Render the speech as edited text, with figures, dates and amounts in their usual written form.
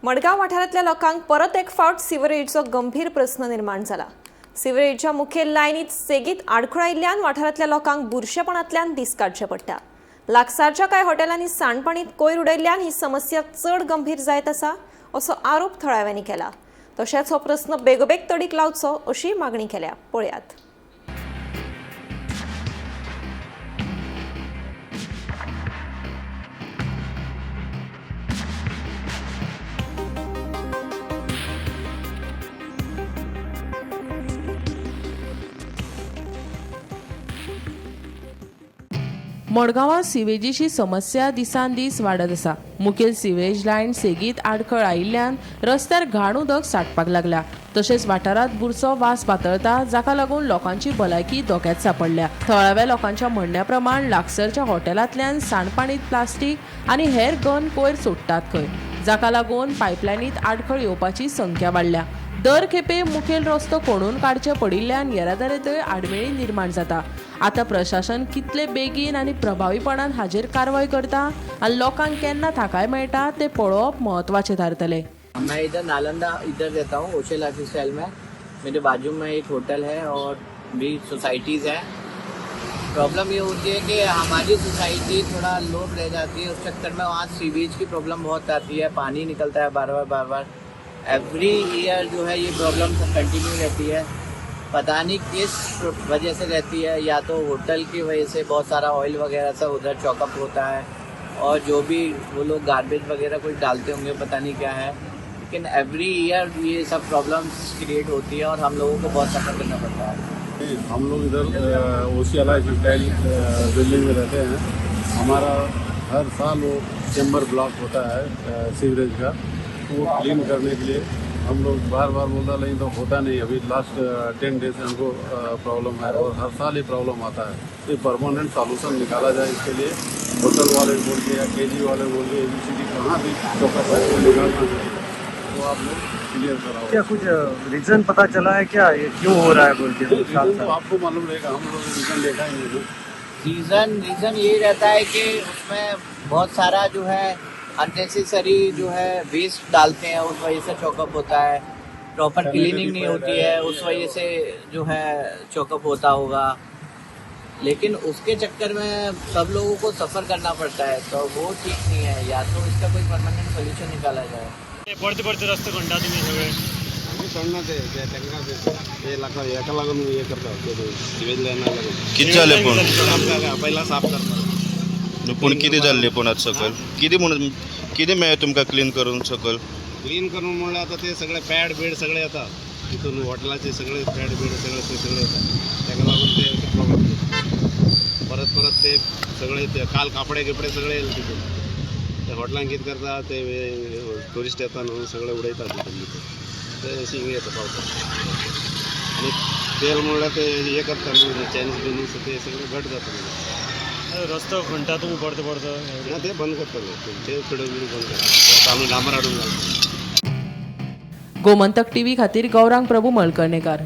मडगांव वाठारांतल्या लोकांक परत एक फावट सिवरेजचो गंभीर प्रस्न निर्माण जाला. सिवरेजच्या मुखेल लायनीत सेगीत आडखळ आयिल्ल्यान वाठारांतल्या लोकांक बुरशेपणांतल्यान दीस काडचे पडटा. लागसारच्या कांय हॉटेलांनी सांडपाणीत कोयर उडयल्ल्यान ही समस्या चड गंभीर जायत आसा असो आरोप थळाव्यांनी केला. तशेंच हो प्रस्न बेगोबेग तडीक लावचो अशी मागणी केल्या. पळयात. मडगांवां सिवेजीची समस्या दिसान दीस वाडत आसा. मुखेल सिवेज लायन सेगीत आडखळ आयिल्ल्यान रस्त्यार घाण उदक साठपाक लागल्या. तशेंच वाठारांत बुरसो वास पातळता, जाका लागून लोकांची भलायकी धोक्यांत सांपडल्या. थळाव्या लोकांच्या म्हणण्या प्रमाण लागसरच्या हॉटेलांतल्यान सांडपाणीत प्लास्टीक आनी हेर गन कोयर सोडटात खंय, जाका लागून पायपलायनीत आडखळ येवपाची संख्या वाडल्या. दर खेपे मुखेल रस्तो खणून काडचे पडिल्ल्यान येरादारींतय आडमेळी निर्माण जाता. आतां प्रशासन कितले बेगीन आनी प्रभावीपणान हाजेर कारवाय करता आनी लोकांक केन्ना थाकाय मेळटा तें पळोवप म्हत्वाचें थारतलें. मैं इधर नालंदा इधर रहता हूँ, ओशे लाइफ स्टाइल में. मेरे बाजू में एक होटल है और भी सोसाइटीज़ है. प्रॉब्लम ये होती है कि हमारी सोसाइटी थोड़ा लोड रह जाती है, उस चक्कर में वहाँ सीवेज की प्रॉब्लम बहुत आती है. पानी निकलता है बार बार बार बार. एवरी ईयर जो है ये प्रॉब्लम कंटिन्यू रहती है. पता नहीं किस वजह से रहती है, या तो होटल की वजह से बहुत सारा ऑयल वगैरह सब उधर चौकअप होता है और जो भी वो लोग गार्बेज वगैरह कुछ डालते होंगे, पता नहीं क्या है. लेकिन एवरी ईयर ये सब प्रॉब्लम्स क्रिएट होती है और हम लोगों को बहुत सफ़र करना पड़ता है. हम लोग इधर ओसिया लाइफ स्टाइल बिल्डिंग में रहते हैं. हमारा हर साल वो चैम्बर ब्लॉक होता है सीवरेज का, तो वो क्लीन करने के लिए हम लोग बार बार बोलता, नहीं तो होता नहीं. अभी लास्ट 10 डेज से हमको प्रॉब्लम है और हर साल ये प्रॉब्लम आता है. तो परमानेंट सॉल्यूशन निकाला जाए इसके लिए. होटल वाले बोल के या केजी वाले बोल के, एबीसीडी कहाँ भी चौकअप है वो निकालना है, तो आप लोग क्लियर कराओ. क्या कुछ रीजन पता चला है क्या, ये क्यों हो रहा है बोल के? साल रीजन तो आपको मालूम रहेगा, हम लोग रीजन देखा ही नहीं. रीज़न ये रहता है कि उसमें बहुत सारा जो है अननेसेसरी जो है वेस्ट डालते हैं, उस वजह से चौकअप होता है. प्रॉपर क्लीनिंग नहीं होती है, उस वजह से जो है चौकअप होता होगा. लेकिन उसके चक्कर में सब लोगों को सफ़र करना पड़ता है, तो वो ठीक नहीं है. या तो इसका कोई परमानेंट सोल्यूशन निकाला जाए. परते परते रस्ते खणटा तुमी सगळे. आमी सोडना ते ते तांकां ते हेका हेका लागून हे करता ते सिवेज लायना लागून. कितें जालें पूण? पहिला साफ करता. पूण कितें जाल्लें पूण आतां सकयल कितें म्हणून कितें मेळ्ळें तुमकां क्लीन करून सकयल? क्लीन करून म्हणल्यार आतां ते सगळे पॅड बीड सगळे येता तितून, हॉटेलाचे सगळे पॅड बीड सगळे ते सगळे येता. ताका लागून ते प्रॉब्लेम परत परत ते सगळे ते काल कापडे बिपडे सगळे येयले तितून. ते हॉटेलान कितें करता, ते ट्युरिस्ट येता न्हू, सगळे उडयता तितून भितर. ते शिंग येता पावसात आनी तेल म्हणल्यार ते हे करता न्हू, चायनीज बिनीस ते सगळे घट जाता मागीर. रस्तो खणटा तुमी परते परते. ना, ते बंद करतले, ते थोडे बीड बंद करता. आमी डांबर हाडून घालता. गोमंतक टीव्ही खातीर गौरांग प्रभू मळकर्णेकार.